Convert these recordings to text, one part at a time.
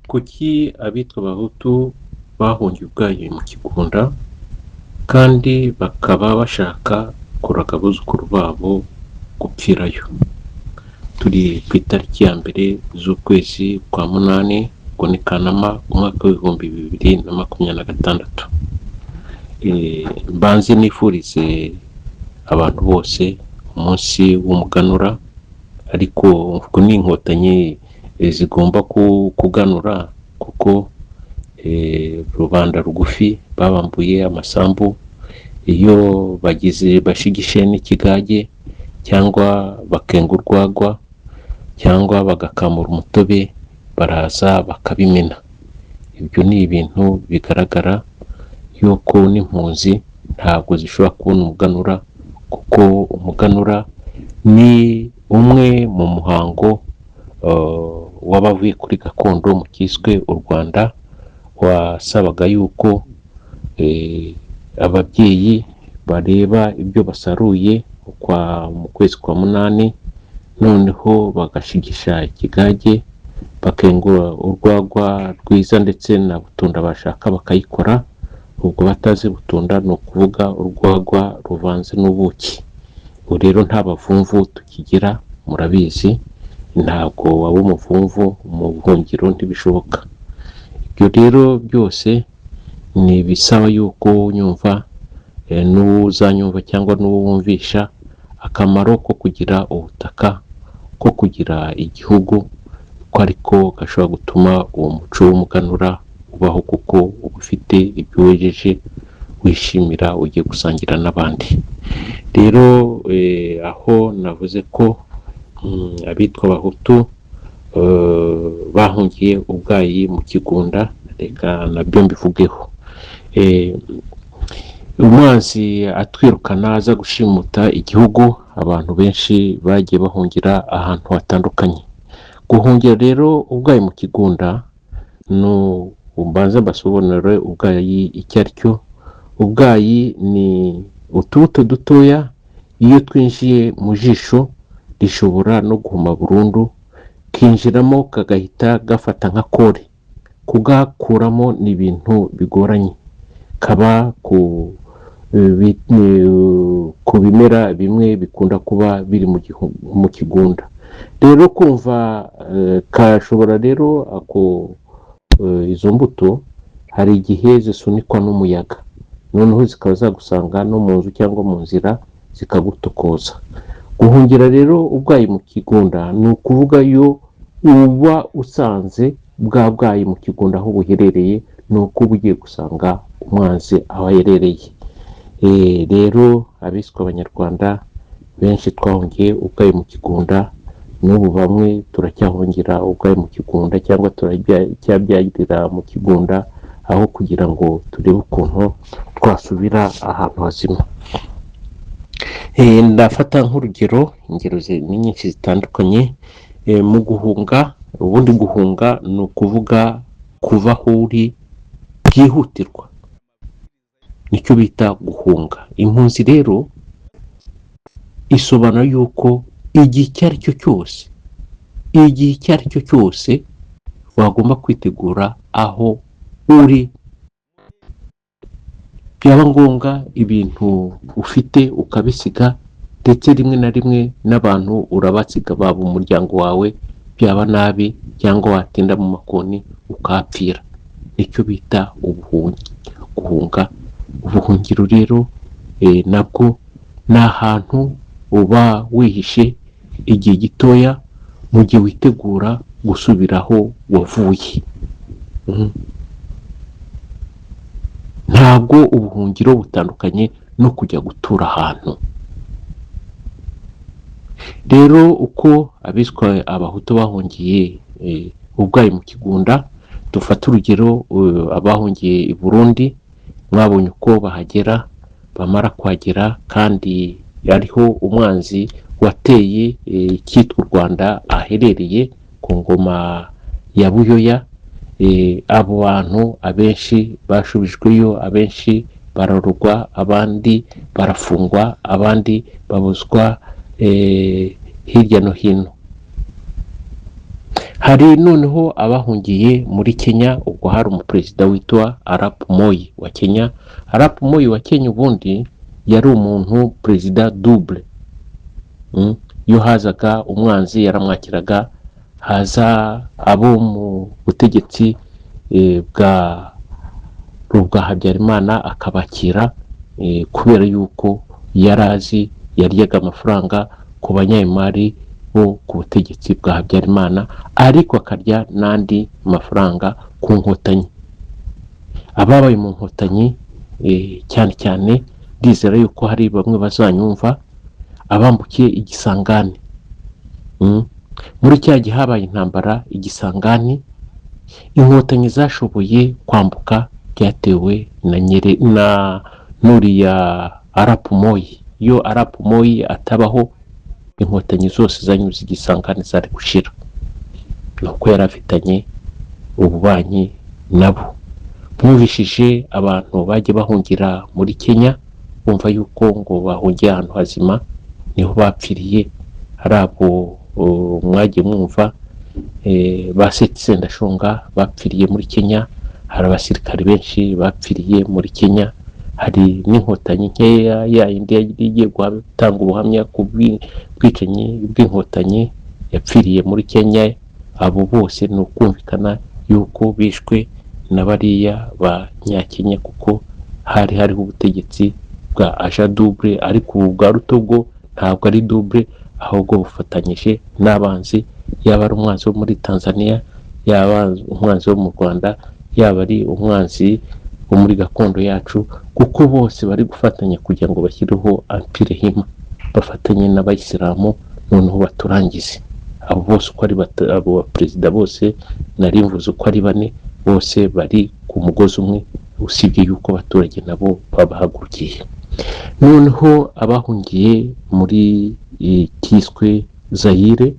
Kuki abitwa Abahutu bahungiye ubwayi mu kigunda kandi bakaba bashaka kuraga abuzukuru babo gupfirayo? Turi ku itariki ya 1 z'ukwezi kwa 8, ubwo ni Kanama, umwaka w'2026. Mbanze nifurize abantu bose umunsi w'umuganura, ariko ubwo ni Inkotanyi zigomba kuganura, kuko rubanda rugufi babambuye amasambu. Iyo bagize bashigishe n'ikigage cyangwa bakenga urwagwa cyangwa bagakamura umutobe, baraza bakabimena. Ibyo ni ibintu bigaragara yuko n'impunzi ntabwo zishobora kubona umuganura, kuko umuganura ni umwe mu muhango w'abavuye kuri gakondo mu kiswe u Rwanda, wasabaga yuko ababyeyi bareba ibyo basaruye mu kwezi kwa 8, noneho bagashigisha ikigage, bakengura urwagwa rwiza, ndetse na butunda bashaka bakayikora. Ubwo batazi butunda, ni ukuvuga urwagwa ruvanze n'ubuki. Ubu rero nta bavumvu tukigira, murabizi, ntabwo waba umuvumvu mu buhungiro, ntibishoboka. Ibyo rero byose ni ibisaba yuko unyumva n'uwo uzanyumva cyangwa n'uwo wumvisha akamaro ko kugira ubutaka, ko kugira igihugu, ko ariko gashobora gutuma uwo muco w'umuganura ubaho, kuko uba ufite ibyo wejeje wishimira ugiye gusangira n'abandi. Rero aho navuze ko abitwa Abahutu bahungiye ubwayi mu kigunda, reka nabyo mbivugeho. Umwanzi atwirukana aza gushimuta igihugu, abantu benshi bagiye bahungira ahantu hatandukanye. Guhungira rero ubwayi mu kigunda, ni mbanze mbasobanurire ubwayi icyo ari cyo. Ubwayi ni utubuto dutoya, iyo twinjiye mu jisho rishobora no guhuma burundu, kinjiramo kagahita gafata nka kore, kugakuramo ni ibintu bigoranye. Kaba ku bimera bimwe bikunda kuba biri mu kigunda. Rero kumva kashobora rero ako izo mbuto hari igihe zisunikwa n'umuyaga, noneho zikaba zagusanga no mu nzu cyangwa mu nzira, zikagutokoza. Guhungira rero ubwayi mu kigunda ni ukuvuga iyo uba usanze bwa bwayi mu kigunda aho buherereye, ni uko uba ugiye gusanga umwanzi aho aherereye. Rero abiswe Abanyarwanda benshi twahungiye ubwayi mu kigunda, n'ubu bamwe turacyahungira ubwayi mu kigunda cyangwa turacyabyarira mu kigunda, aho kugira ngo turebe ukuntu twasubira ahantu hazima. Ndafata nk'urugero, ingero ni nyinshi zitandukanye. Mu guhunga, ubundi guhunga ni ukuvuga kuva aho uri byihutirwa, nicyo bita guhunga. Impunzi rero isobanura yuko igihe icyo ari cyo cyose, igihe icyo ari cyo cyose wagomba kwitegura aho uri, byaba ngombwa ibintu ufite ukabisiga, ndetse rimwe na rimwe n'abantu urabasiga, baba umuryango wawe, byaba nabi cyangwa watinda mu makoni ukahapfira. Nicyo bita guhunga. Ubuhungiro rero nabwo ni ahantu uba wihishe igihe gitoya mu gihe witegura gusubira aho wavuye. Ntabwo ubuhungiro butandukanye no kujya gutura ahantu. Rero uko abiswe Abahutu bahungiye ubwayi mu kigunda, dufate urugero abahungiye i Burundi, mwabonye uko bahagera. Bamara kuhagera kandi ariho umwanzi wateye icyitwa u Rwanda aherereye ku ngoma ya Buyoya, abo bantu abenshi bashubijweyo, abenshi bararurwa, abandi barafungwa, abandi babuzwa hirya no hino. Hari noneho abahungiye muri Kenya, ubwo hari umuperezida witwa Arap Moi wa Kenya. Arap Moi wa Kenya ubundi yari umuntu perezida double. Iyo hazaga umwanzi yaramwakiraga, haza abo mu butegetsi bwa Habyarimana akabakira, kubera yuko yari azi yaryaga amafaranga ku banyayimari bo ku butegetsi bwa Habyarimana, ariko akarya n'andi mafaranga ku nkotanyi. Ababaye mu nkotanyi cyane cyane ndizera yuko hari bamwe bazanyumva, abambukiye igisangani. Muri cya gihe habaye intambara igisangani, inkotanyi zashoboye kwambuka byatewe na nyere na nuriya Arap Moi. Iyo Arap Moi atabaho, inkotanyi zose zanyuze igisangani zari gushira. Nuko yari afitanye ububanyi nabo. Mwumvishije abantu bagiye bahungira muri Kenya, bumva yuko ngo bahungiye ahantu hazima, niho bapfiriye. Hari abo mwagiye mwumva ba Sendashonga bapfiriye muri Kenya, hari abasirikari benshi bapfiriye muri Kenya, hari n'inkotanyi nkeya ya yindi yari igiye gutanga ubuhamya ku bwicanyi bw'inkotanyi yapfiriye muri Kenya. Abo bose ni ukumvikana yuko bishwe na bariya banyakenya, kuko hari hariho ubutegetsi bwa aja double, ariko ubu bwa Ruto bwo ntabwo ari double, ahubwo bufatanyije n'abanzi, yaba ari umwanzi wo muri Tanzania, yaba umwanzi wo mu Rwanda, yaba ari umwanzi wo muri gakondo yacu, kuko bose bari gufatanya kugira ngo bashyireho empire hima, bafatanye n'abayisilamu noneho baturangize. Abo bose uko ari abo baperezida bose nari mvuze uko ari bane, bose bari ku mugozi umwe, usibye yuko abaturage nabo babahagurukiye. Noneho abahungiye muri kiswe Zayire,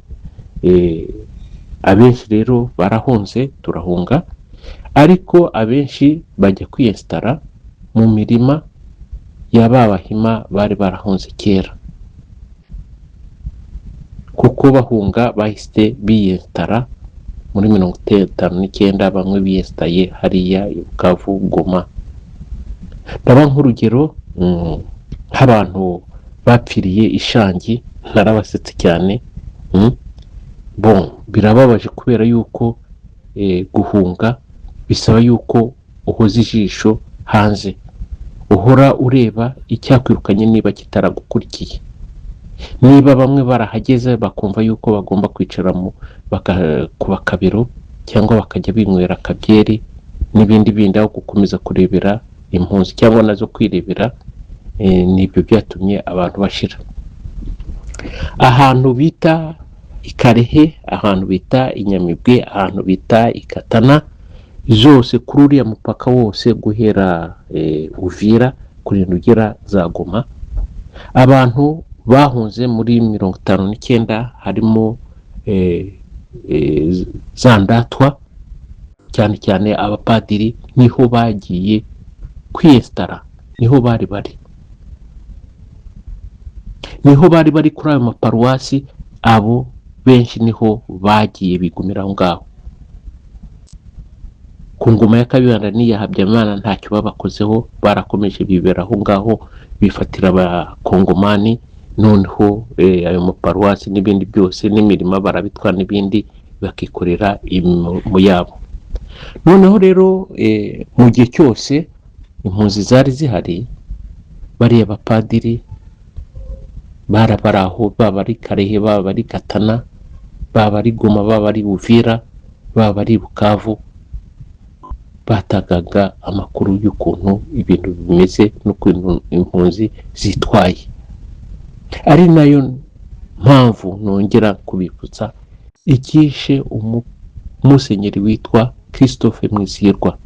abenshi rero barahunze, turahunga, ariko abenshi bajya kwiyesitara mu mirima ya ba bahima bari barahunze kera, kuko bahunga bahise biyesitara muri 59, bamwe biyesitaye hariya i Bukavu, Goma. Ndaba nk'urugero nk'abantu bapfiriye Ishangi, narabasetse cyane. Bon, birababaje kubera yuko guhunga bisaba yuko uhoza ijisho hanze, uhora ureba icyakwirukanye niba kitaragukurikiye. Niba bamwe barahageze bakumva yuko bagomba kwicara mu ku bakabero, cyangwa bakajya binywera akabyeri n'ibindi bindi, aho gukomeza kurebera impunzi cyangwa nazo kwirebera, nibyo byatumye abantu bashira. Ahantu bita Ikarehe, ahantu bita Inyamibwe, ahantu bita Ikatana, zose kuri uriya mupaka wose guhera Uvira kurinda ugera za Goma, abantu bahunze muri 59 harimo za ndatwa, cyane cyane abapadiri, niho bagiye kwiyesitara, niho bari bari, niho bari bari kuri ayo maparuwasi. Abo benshi niho bagiye bigumira aho ngaho. Ku ngoma ya Kayibanda n'iya Habyarimana ntacyo babakozeho, barakomeje bibera aho ngaho, bifatira abakongomani, noneho ayo maparuwasi n'ibindi byose n'imirima barabitwara n'ibindi, bakikorera imirimo yabo. Noneho rero mu gihe cyose impunzi zari zihari, bariya bapadiri bari aho, baba ari Karehe, baba ari Katana, baba ari Goma, baba ari Uvira, baba ari Bukavu, batagaga amakuru y'ukuntu ibintu bimeze n'ukuntu impunzi zitwaye. Ari nayo mpamvu nongera kubibutsa icyishe umusenyeri witwa Christophe Mwizihirwa,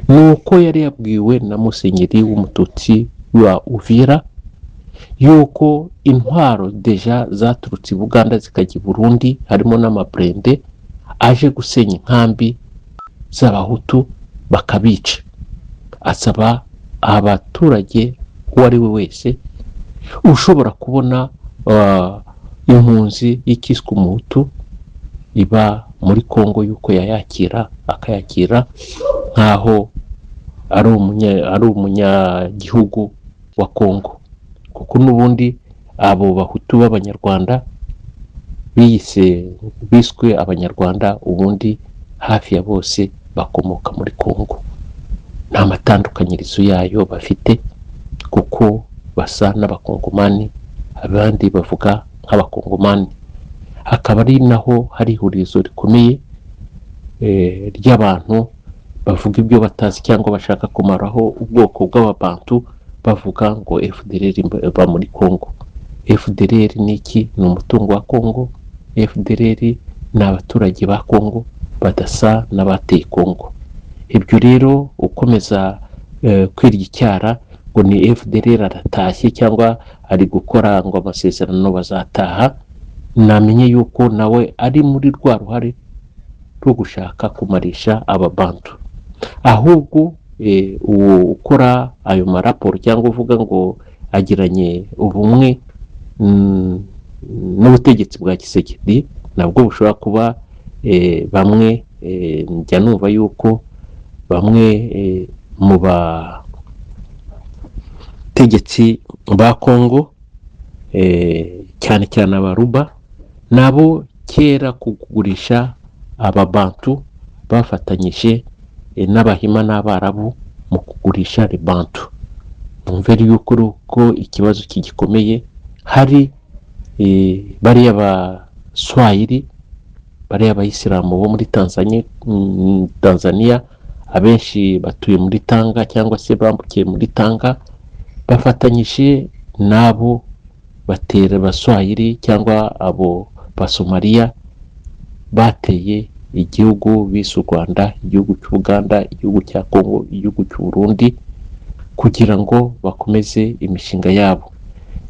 ni uko yari yabwiwe na musenyeri w'umututsi wa Uvira yuko intwaro déjà zaturutse i Buganda zikajya i Burundi, harimo n'amaburende aje gusenya inkambi z'abahutu bakabica. Asaba abaturage, uwo ari we wese ushobora kubona impunzi y'ikiswe umuhutu iba muri Kongo yuko yayakira, akayakira nk'aho ari umunyagihugu wa Kongo, kuko n'ubundi abo Bahutu b'Abanyarwanda biyise biswe Abanyarwanda, ubundi hafi ya bose bakomoka muri Kongo. Nta matandukanyirizo yayo bafite, kuko basa n'Abakongomani, abandi bavuga nk'Abakongomani. Hakaba ari naho hari ihurizo rikomeye ry'abantu bavuga ibyo batazi cyangwa bashaka kumaraho ubwoko bw'Ababantu, bavuga ngo FDLR iba muri Kongo. FDLR ni iki? Ni umutungo wa Kongo. FDLR ni abaturage ba Kongo badasa n'abateye Kongo. Ibyo rero ukomeza kwirya icyara ngo ni FDLR aratashye cyangwa ari gukora ngo amasezerano bazataha, namenye yuko nawe ari muri rwa ruhare rwo gushaka kumarisha Ababantu. Ahubwo uwo ukora ayo maraporo cyangwa uvuga ngo agiranye ubumwe n'ubutegetsi bwa Tshisekedi, nabwo bushobora kuba bamwe njya numva yuko bamwe mu bategetsi ba Kongo, cyane cyane Abaruba, nabo kera kugurisha Ababantu bafatanyije n'Abahima n'Abarabu mu kugurisha Bantu. Mwumve yuko uko ikibazo kigikomeye. Hari bariya Baswahili, bariya Abayisilamu bo muri Tanzania, abenshi batuye muri Tanga cyangwa se bambukiye muri Tanga, bafatanyije n'abo batera Baswahili cyangwa abo Basomaliya bateye igihugu bise u Rwanda, igihugu cy'Ubuganda, igihugu cya Kongo, igihugu cy'u Burundi, kugira ngo bakomeze imishinga yabo.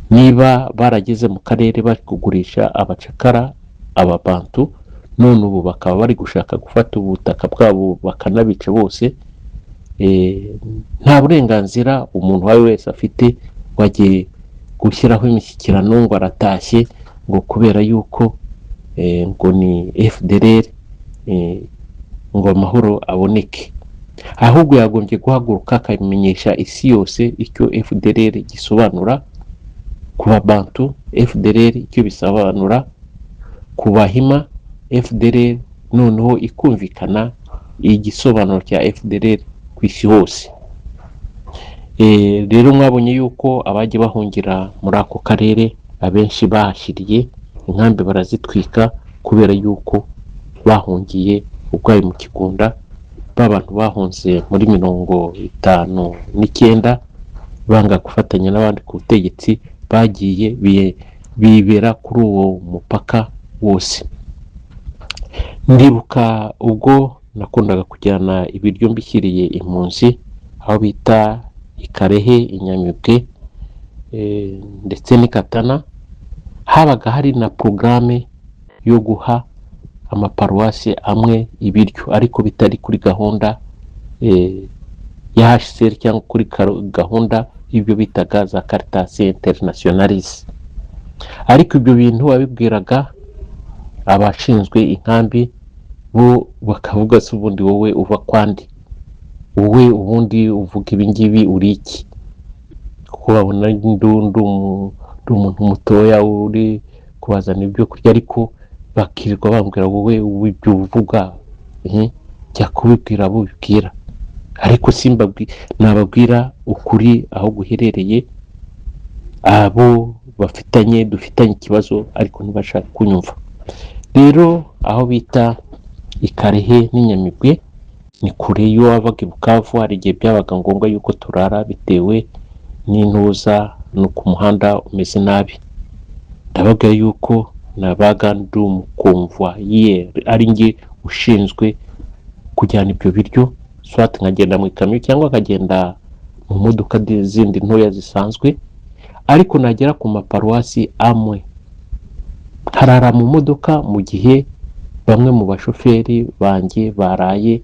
Niba barageze mu karere bari kugurisha abacakara Ababantu, none ubu bakaba bari gushaka gufata ubutaka bwabo bakanabica bose, nta burenganzira umuntu uwo ari we wese afite wagiye gushyiraho imishyikirano ngo aratashye, ngo kubera yuko ngo ni FDLR, ngo amahoro aboneke. Ahubwo yagombye guhaguruka akamenyesha isi yose icyo FDLR gisobanura ku Babantu, FDLR icyo bisobanura ku Bahima, FDLR noneho ikumvikana igisobanuro cya FDLR ku isi hose. Rero mwabonye yuko abagiye bahungira muri ako karere abenshi bahashyiriye inkambi barazitwika, kubera yuko bahungiye ubwayo mu Kigunda. Ba bantu bahunze muri 59 banga gufatanya n'abandi ku butegetsi, bagiye bibera kuri uwo mupaka wose. Ndibuka ubwo nakundaga kujyana ibiryo mbishyiriye impunzi aho bita Ikarehe, Inyamibwe ndetse n'Ikatana, habaga hari na porogaramu yo guha amaparuwasi amwe ibiryo, ariko bitari kuri gahunda ya HCR cyangwa kuri gahunda y'ibyo bitaga za Caritas Internationalis. Ariko ibyo bintu wabibwiraga abashinzwe inkambi, bo bakavuga: "Se ubundi wowe uva kwandi? Wowe ubundi uvuga ibi ngibi uri iki?" Kuko babona ndi umuntu mutoya uri kubazana ibyo kurya, ariko bakirirwa bambwira: "Wowe ibyo uvuga, jya kubibwira abo ubibwira." Ariko nababwira ukuri aho guherereye, abo bafitanye dufitanye ikibazo, ariko ntibashaka kunyumva. Rero aho bita Ikarehe n'Inyamibwe ni kure. Iyo wavaga i Bukavu, hari igihe byabaga ngombwa yuko turara bitewe n'intuza no ku muhanda umeze nabi. Ndabaga yuko nabaga ndi umuconvoyeur, ari njye ushinzwe kujyana ibyo biryo, soit nkagenda mu ikamyo cyangwa nkagenda mu modoka zindi ntoya zisanzwe. Ariko nagera ku maparuwasi amwe nkarara mu modoka, mu gihe bamwe mu bashoferi banjye baraye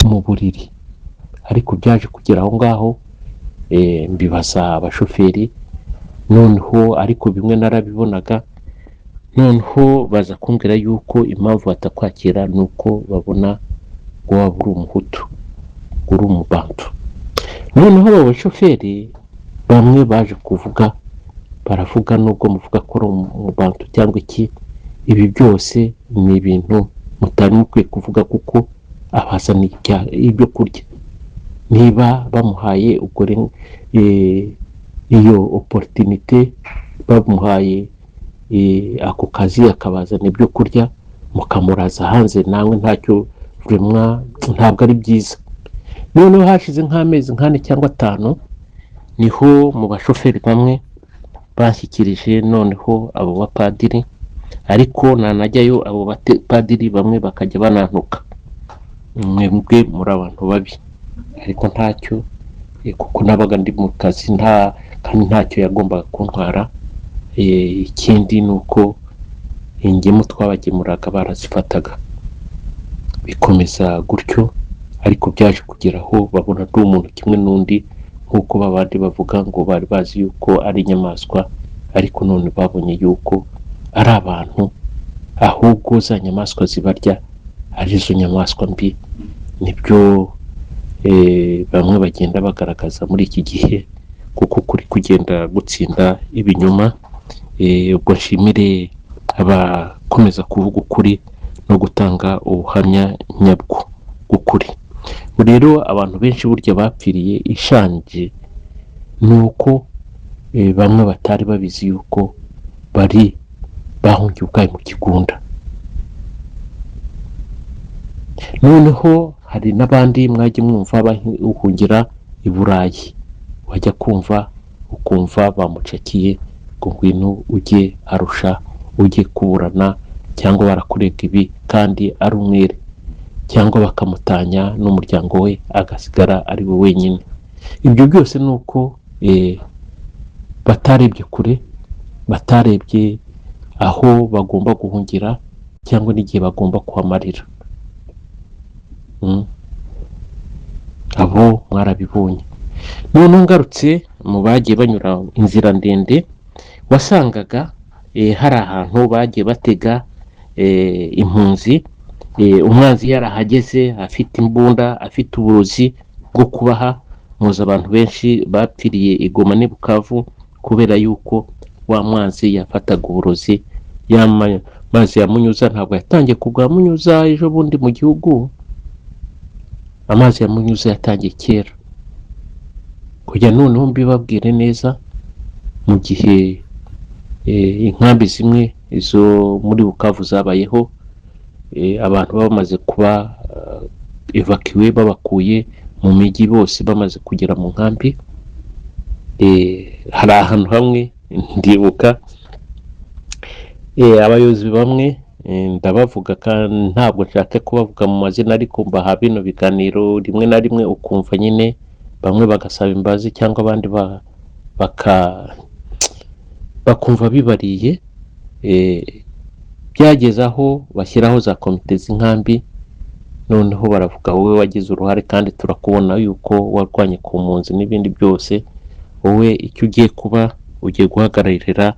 mu buriri. Ariko byaje kugera aho ngaho mbibaza abashoferi noneho, ariko bimwe narabibonaga. Noneho baza kumbwira yuko impamvu batakwakira ni uko babona ngo waba uri umuhutu, uri umubantu. Noneho abo bashoferi bamwe baje kuvuga, baravuga nubwo muvuga ko ari umubantu cyangwa iki, ibi byose ni ibintu mutari mukwiye kuvuga kuko abazaniye ibyo kurya. Niba bamuhaye ubwo iyo opportunité, bamuhaye ako kazi akabazana ibyo kurya, mukamuraza hanze nawe ntacyo, vraiment ntabwo ari byiza. Noneho hashize nk'amezi 4 cyangwa 5, niho mu bashoferi bamwe bashyikirije noneho abo bapadiri, ariko nanajyayo abo bapadiri bamwe bakajya banantuka, mwebwe muri abantu babi, ariko ntacyo, kuko nabaga ndi mu kazi nta kandi ntacyo yagombaga kuntwara. Ikindi ni uko ingemu twabagemuraga barazifataga, bikomeza gutyo. Ariko byaje kugera aho babona ndi umuntu kimwe n'undi, nk'uko babandi bavuga ngo bari bazi yuko ari inyamaswa, ariko none babonye yuko ari abantu, ahubwo za nyamaswa zibarya arizo nyamaswa mbi. Nibyo bamwe bagenda bagaragaza muri iki gihe, kuko kuri kugenda gutsinda ibinyoma. Ubwo nshimire abakomeza kuvuga ukuri no gutanga ubuhamya nyabwo bw'ukuri. Rero abantu benshi burya bapfiriye ishanje ni uko bamwe batari babizi yuko bari bahungiye ubwayo mu kigunda. Noneho hari n'abandi mwajya mwumva bahungira i Burayi, wajya kumva ukumva bamucakiye ngo ngwino ujye Arusha ujye kuburana, cyangwa barakurega ibi kandi ari umwere, cyangwa bakamutanya n'umuryango we agasigara ari we wenyine. Ibyo byose ni uko batarebye kure, batarebye aho bagomba guhungira cyangwa n'igihe bagomba kuhamarira. Abo mwarabibonye. Noneho ngarutse mu bagiye banyura inzira ndende, wasangaga hari ahantu bagiye batega impunzi, umwanzi yarahageze afite imbunda, afite uburozi bwo kubaha. Muzi abantu benshi bapfiriye i Goma n'i Bukavu kubera yuko wa mwanzi yafataga uburozi. Ya mazi ya Munyuza ntabwo yatangiye kubwa Munyuza ejo bundi mu gihugu, amazi ya Munyuza yatangiye kera. Kujya noneho mbibabwire neza, mu gihe inkambi zimwe izo muri Bukavu zabayeho, abantu bamaze kuba évacués, babakuye mu mijyi bose bamaze kugera mu nkambi, hari ahantu hamwe ndibuka abayobozi bamwe, ndabavuga kandi ntabwo nshaka kubavuga mu mazina, ariko mbaha bino biganiro rimwe na rimwe ukumva nyine bamwe bagasaba imbabazi cyangwa abandi baka bakumva bibariye. Byageze aho bashyiraho za komite z'inkambi, noneho baravuga wowe wagize uruhare kandi turakubona yuko warwanye ku mpunzi n'ibindi byose, wowe icyo ugiye kuba ugiye guhagararira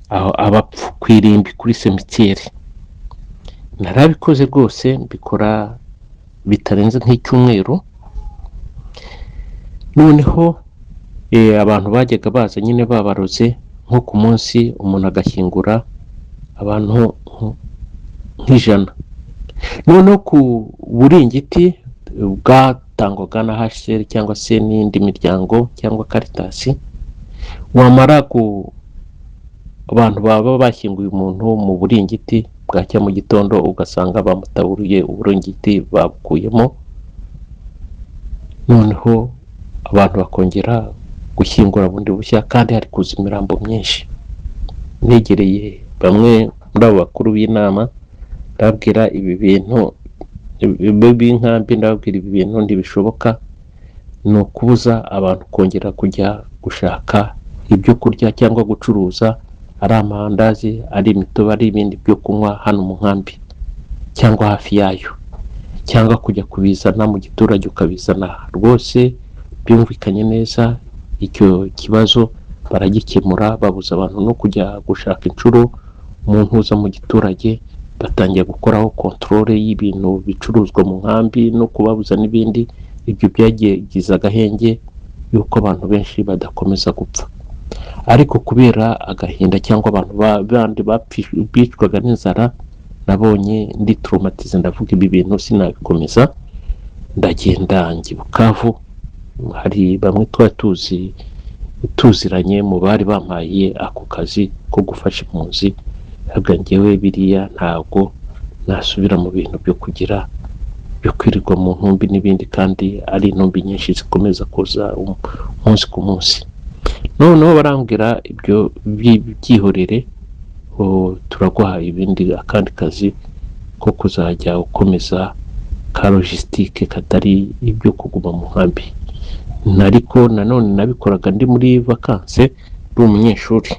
aho abapfu ku irimbi kuri cimetière. Narabikoze rwose, mbikora bitarenze nk'icyumweru. Noneho abantu bajyaga baza nyine babaroze, nko ku munsi umuntu agashyingura abantu nk'ijana. Noneho ku buringiti bwatangwaga na HCR cyangwa se n'indi miryango cyangwa Caritas, wamara ku abantu baba bashyinguye umuntu mu buringiti, bwacya mu gitondo ugasanga bamutaburiye uburingiti babukuyemo, noneho abantu bakongera gushyingura bundi bushya kandi hari kuza imirambo myinshi. Negereye bamwe muri abo bakuru b'inama, ndababwira ibi bintu b'inkambi, ndababwira ibi bintu ntibishoboka, ni ukubuza abantu kongera kujya gushaka ibyo kurya cyangwa gucuruza, ari amandazi, ari imitobe, ari ibindi byo kunywa hano mu nkambi cyangwa hafi yayo, cyangwa kujya kubizana mu giturage ukabizana. Rwose byumvikanye neza, icyo kibazo baragikemura, babuza abantu no kujya gushaka inshuro mu ntuza mu giturage, batangiye gukoraho contrôle y'ibintu bicuruzwa mu nkambi no kubabuza n'ibindi. Ibyo byagize agahenge y'uko abantu benshi badakomeza gupfa, ariko kubera agahinda cyangwa abantu bandi bicwaga n'inzara, nabonye ndi traumatisé, ndavuga ibi bintu sinabikomeza, ndagenda njya i Bukavu. Hari bamwe twari tuzi, tuziranye mu bari bampaye ako kazi ko gufasha impunzi. Ntabwo njyewe biriya, ntabwo nasubira mu bintu byo kugira byo kwirirwa mu ntumbi n'ibindi, kandi ari intumbi nyinshi zikomeza kuza umunsi ku munsi. Noneho barambwira ibyo byihorere, turaguha ibindi, akandi kazi ko kuzajya ukomeza ka logistique katari ibyo kuguma mu nkambi. Ariko nanone nabikoraga ndi muri vacances, ndi umunyeshuri.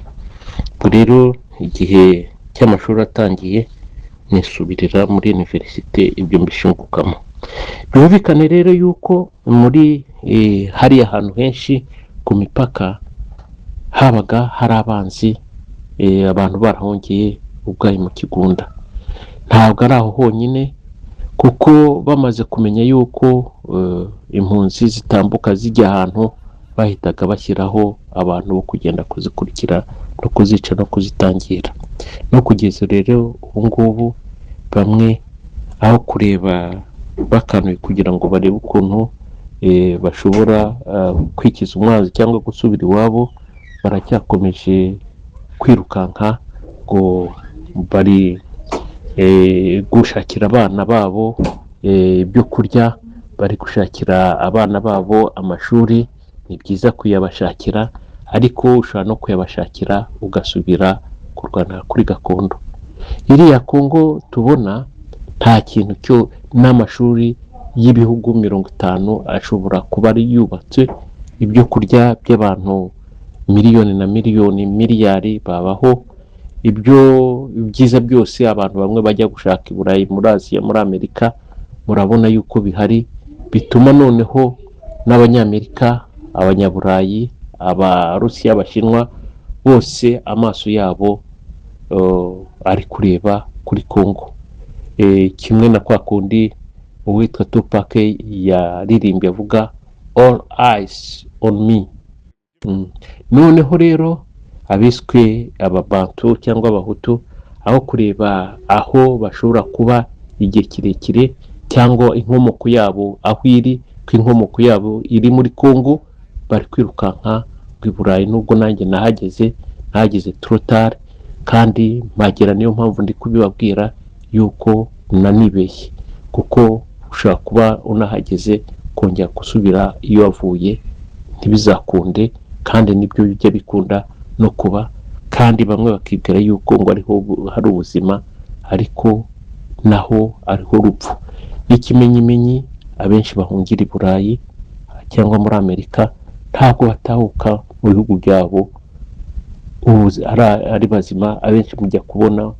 Ubwo rero igihe cy'amashuri atangiye, nisubirira muri université, ibyo mbishingukamo. Byumvikane rero yuko muri hariya hantu henshi ku mipaka habaga hari abanzi, abantu barahungiye ubwayi mu kigunda. Ntabwo ari aho honyine, kuko bamaze kumenya yuko impunzi zitambuka zijya ahantu, bahitaga bashyiraho abantu bo kugenda kuzikurikira no kuzica no kuzitangira. No kugeza rero ubu ngubu, bamwe aho kureba bakanuye kugira ngo barebe ukuntu bashobora kwikiza umwanzi cyangwa gusubira iwabo, baracyakomeje kwirukanka ngo bari gushakira abana babo ibyo kurya, bari gushakira abana babo amashuri. Ni byiza kuyabashakira, ariko ushobora no kuyabashakira ugasubira kurwana kuri gakondo. Iriya Kongo tubona nta kintu cyo, n'amashuri y'ibihugu 50 ashobora kuba ari yubatse, ibyo kurya by'abantu miliyoni na miliyoni miliyari babaho, ibyo byiza byose abantu bamwe bajya gushaka i Burayi, muri Aziya, muri Amerika, murabona yuko bihari. Bituma noneho n'Abanyamerika, Abanyaburayi, Abarusiya, Abashinwa bose amaso yabo ari kureba kuri Kongo. Kimwe na kwa kundi uwitwa Tupac yaririmbye avuga "All eyes on me". Noneho rero abiswe Ababantu cyangwa Abahutu, aho kureba aho bashobora kuba igihe kirekire cyangwa inkomoko yabo aho iri, ko inkomoko yabo iri muri Kongo, bari kwirukanka ngo i Burayi. Nubwo nanjye nahageze, nahageze trop tard, kandi mpagera, niyo mpamvu ndi kubibabwira yuko nanibeshye, kuko ushobora kuba unahageze kongera gusubira iyo wavuye ntibizakunde, kandi nibyo bijya bikunda no kuba. Kandi bamwe bakibwira yuko ngo ariho hari ubuzima, ariko naho ariho urupfu. N'ikimenyimenyi, abenshi bahungira i Burayi cyangwa muri Amerika ntabwo batahuka mu bihugu byabo ubu ari bazima. Abenshi mujya kubona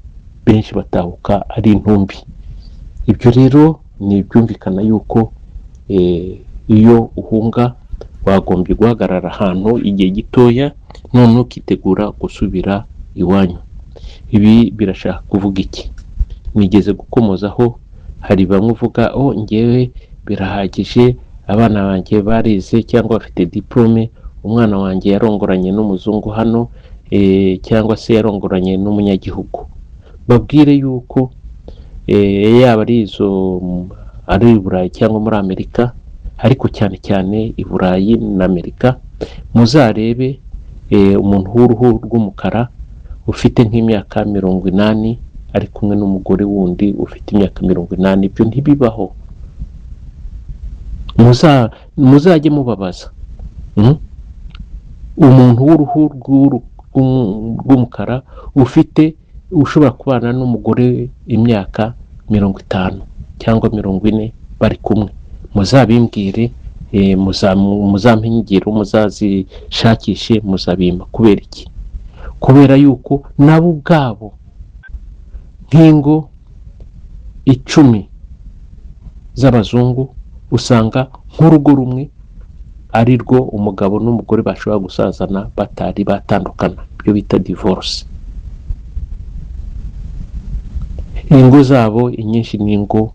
benshi batahuka ari intumbi. Ibyo rero ni ibyumvikana yuko iyo uhunga wagombye guhagarara ahantu igihe gitoya, none ukitegura gusubira iwanyu. Ibi birashaka kuvuga iki? Nigeze gukomozaho, hari bamwe uvuga: "Oh, ngewe birahagije, abana banjye barize cyangwa bafite diplôme, umwana wanjye yarongoranye n'umuzungu hano, cyangwa se yarongoranye n'umunyagihugu." Babwire yuko yaba ari izo, ari i Burayi cyangwa muri Amerika, ariko cyane cyane i Burayi na Amerika, muzarebe umuntu w'uruhu rw'umukara ufite nk'imyaka 80 ari kumwe n'umugore wundi ufite imyaka 80. Ibyo ntibibaho. Muzajye mubabaza. Umuntu w'uruhu rw'umukara ufite, ushobora kubana n'umugore imyaka 50 cyangwa 40 bari kumwe, muzabimbwire, muzampe ingero, muzazishakishe, muzabimpa. Kubera iki? Kubera yuko nabo ubwabo nk'ingo 10 z'abazungu, usanga nk'urugo rumwe ari rwo umugabo n'umugore bashobora gusazana batari batandukana, ibyo bita divorce. Ingo zabo inyinshi ni ingo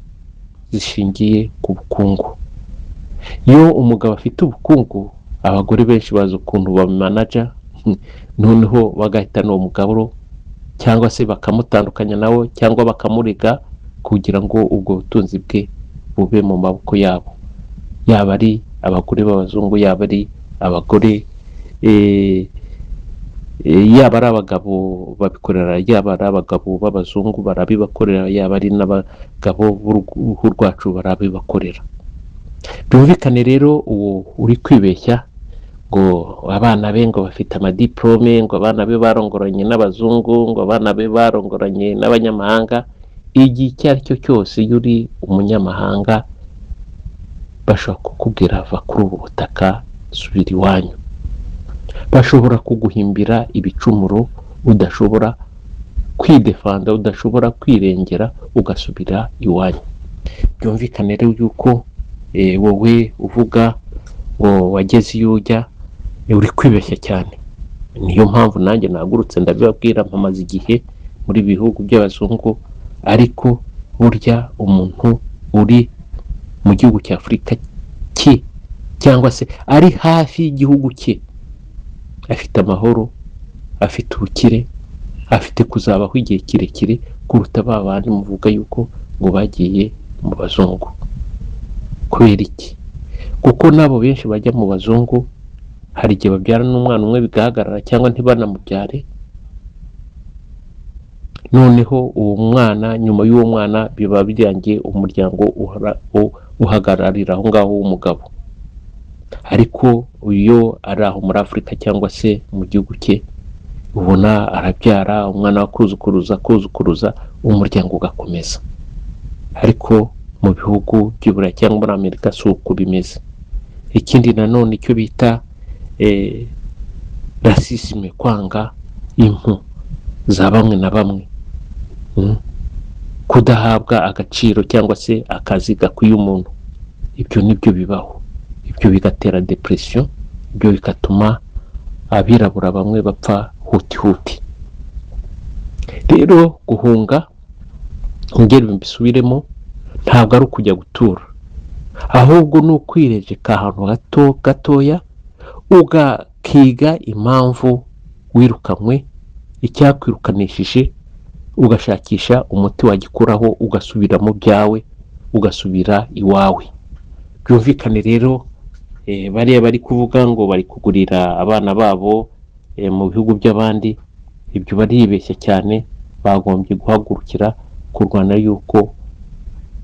zishingiye ku bukungu. Iyo umugabo afite ubukungu, abagore benshi bazi ukuntu bamanaja, noneho bagahitana uwo mugabo, cyangwa se bakamutandukanya nawe, cyangwa bakamurega kugira ngo ubwo butunzi bwe bube mu maboko yabo, yaba ari abagore b'abazungu, yaba ari abagore, yaba ari abagabo babikorera, yaba ari abagabo b'abazungu barabibakorera, yaba ari n'abagabo b'uruhu rwacu barabibakorera. Byumvikane rero, uwo uri kwibeshya ngo abana be ngo bafite amadiplome, ngo abana be barongoranye n'abazungu, ngo abana be barongoranye n'abanyamahanga, igihe icyo ari cyo cyose iyo uri umunyamahanga bashobora kukubwira: "Va kuri ubu butaka, subira iwanyu." Bashobora kuguhimbira ibicumuro udashobora kwidefanda, udashobora kwirengera, ugasubira iwanyu. Byumvikane rero yuko wowe uvuga ngo wageze iyo ujya, uri kwibeshya cyane. Niyo mpamvu nanjye nahagurutse ndabibabwira. Mpamaze igihe muri bihugu by'abazungu, ariko burya umuntu uri mu gihugu cya Afurika cye, cyangwa se ari hafi y'igihugu cye, afite amahoro, afite ubukire, afite kuzabaho igihe kirekire kuruta ba bandi muvuga yuko ngo bagiye mu bazungu. Kubera iki? Kuko n'abo benshi bajya mu bazungu hari igihe babyara n'umwana umwe bigahagarara, cyangwa ntibanamubyare. Noneho uwo mwana, nyuma y'uwo mwana biba birangiye, umuryango uhagararira aho ngaho w'umugabo. Ariko iyo ari aho muri Afurika cyangwa se mu gihugu cye, ubona arabyara umwana akuzukuruza, akuzukuruza, umuryango ugakomeza. Ariko mu bihugu by'Uburayi cyangwa muri Amerika si uko bimeze. Ikindi nanone, icyo bita racisme, kwanga impu za bamwe na bamwe, kudahabwa agaciro cyangwa se akazi gakwiye umuntu, ibyo nibyo bibaho. Ibyo bigatera dépression, ibyo bigatuma abirabura bamwe bapfa huti huti. Rero guhunga, ngeri mbisubiremo, ntabwo ari ukujya gutura, ahubwo ni ukwirejeka ahantu hato gatoya, ugakiga impamvu wirukanywe, icyakwirukanishije, ugashakisha umuti wagikuraho, ugasubira mu byawe, ugasubira iwawe. Byumvikane rero, bariya bari kuvuga ngo bari kugurira abana babo mu bihugu by'abandi, ibyo baribeshya cyane. Bagombye guhagurukira kurwana yuko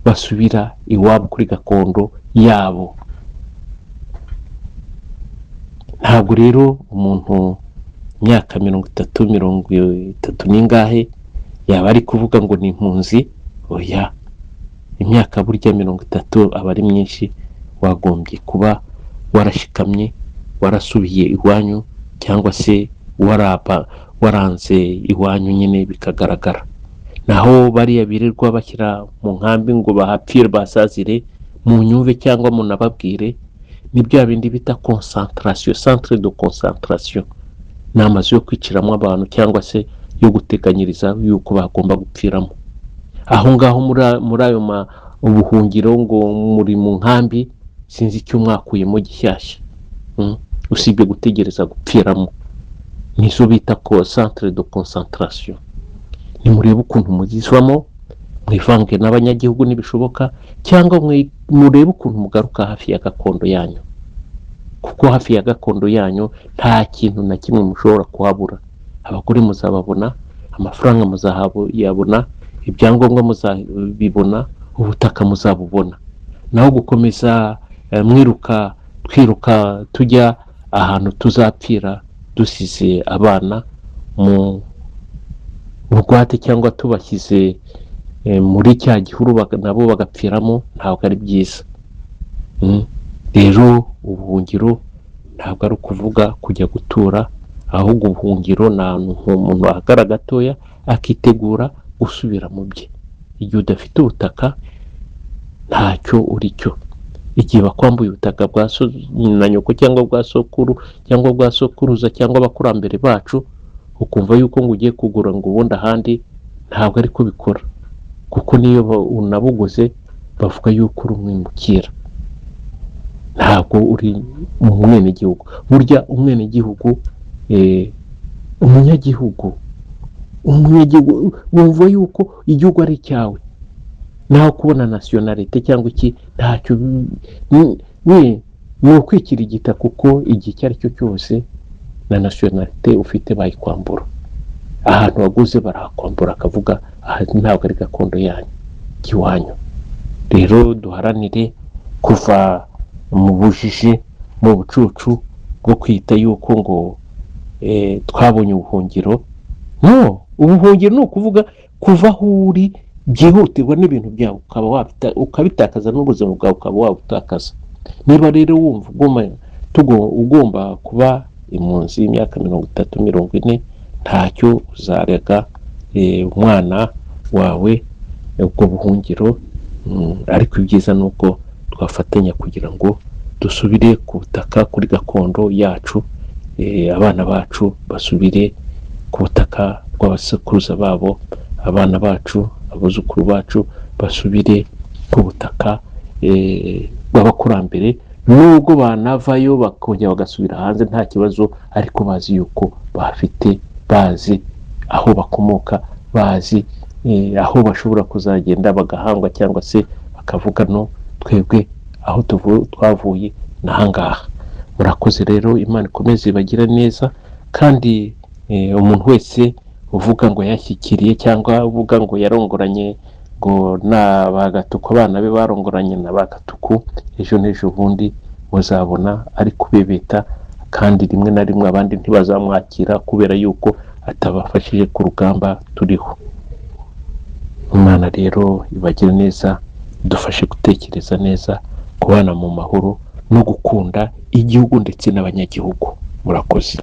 basubira iwabo kuri gakondo yabo. Ntabwo rero umuntu imyaka 30, 30 n'ingahe yaba ari kuvuga ngo ni impunzi. Oya, imyaka burya 30 aba ari myinshi, wagombye kuba warashikamye, warasubiye iwanyu, cyangwa se waraba waranze iwanyu nyine bikagaragara. Naho bariya birirwa bashyira mu nkambi ngo bahapfire, basazire, mu nyumve cyangwa munababwire, ni bya bindi bita concentration, centre de concentration, ni amazu yo kwiciramo abantu cyangwa se yo guteganyiriza yuko bagomba gupfiramo aho ngaho muri ayo ubuhungiro. Ngo muri mu nkambi, sinzi icyo mwakuyemo gishyashya, usibye gutegereza gupfiramo. Nizo bita ko centre de concentration. Nimurebe ukuntu muzivamo, mwivange n'abanyagihugu nibishoboka, cyangwa murebe ukuntu mugaruka hafi ya gakondo yanyu, kuko hafi ya gakondo yanyu nta kintu na kimwe mushobora kuhabura. Abagore muzababona, amafaranga muzayabona, ibyangombwa muzabibona, ubutaka muzabubona. Naho gukomeza mwiruka, twiruka tujya ahantu tuzapfira dusize abana mu bugwate, cyangwa tubashyize muri cya gihuru nabo bagapfiramo, ntabwo ari byiza. Rero ubuhungiro ntabwo ari ukuvuga kujya gutura, ahubwo ubuhungiro ni ahantu umuntu ahagarara gatoya akitegura gusubira mu bye. Igihe udafite ubutaka ntacyo uri cyo. Igihe bakwambuye ubutaka bwa so na nyoko, cyangwa bwa sokuru, cyangwa bwa sokuruza, cyangwa abakurambere bacu, ukumva yuko ngo ugiye kugura ngo ubundi ahandi, ntabwo ariko bikora. Kuko niyo unabuguze bavuga yuko uri umwimukira, ntabwo uri umwenegihugu. Burya umwenegihugu, umunyagihugu, umunyagihugu wumva yuko igihugu ari icyawe, naho kubona nationalité cyangwa iki ntacyo ni ukwikirigita, kuko igihe icyo ari cyo cyose na nationalité ufite bayikwambura. Ahantu waguze barahakwambura, akavuga aha ntabwo ari gakondo yanyu iwanyu. Rero duharanire kuva mu bujiji, mu bucucu bwo kwita yuko ngo twabonye ubuhungiro. No ubuhungiro ni ukuvuga kuva aho uri byihutirwa n'ibintu byawe ukaba ukabitakaza, n'ubuzima bwawe ukaba wabutakaza. Niba rero wumva ugomba kuba impunzi y'imyaka 30, 40, ntacyo uzarega umwana wawe ubwo buhungiro. Ariko ibyiza ni uko twafatanya kugira ngo dusubire ku butaka, kuri gakondo yacu, abana bacu basubire ku butaka bw'abasekuruza babo, abana bacu, abuzukuru bacu basubire ku butaka bw'abakurambere. Nubwo banavayo bakongera bagasubira hanze nta kibazo, ariko bazi yuko bafite, bazi aho bakomoka, bazi aho bashobora kuzagenda bagahangwa cyangwa se bakavuga no twebwe aho twavuye ni ahangaha. Murakoze rero, Imana ikomeze ibagire neza. Kandi umuntu wese uvuga ngo yashyikiriye cyangwa uvuga ngo yarongoranye ngo na ba gatuku, abana be barongoranye na ba gatuku, ejo n'ejo bundi muzabona ari kubebeta, kandi rimwe na rimwe abandi ntibazamwakira kubera yuko atabafashije ku rugamba turiho. Imana rero ibagire neza, idufashe gutekereza neza, kubana mu mahoro no gukunda igihugu ndetse n'abanyagihugu. Murakoze.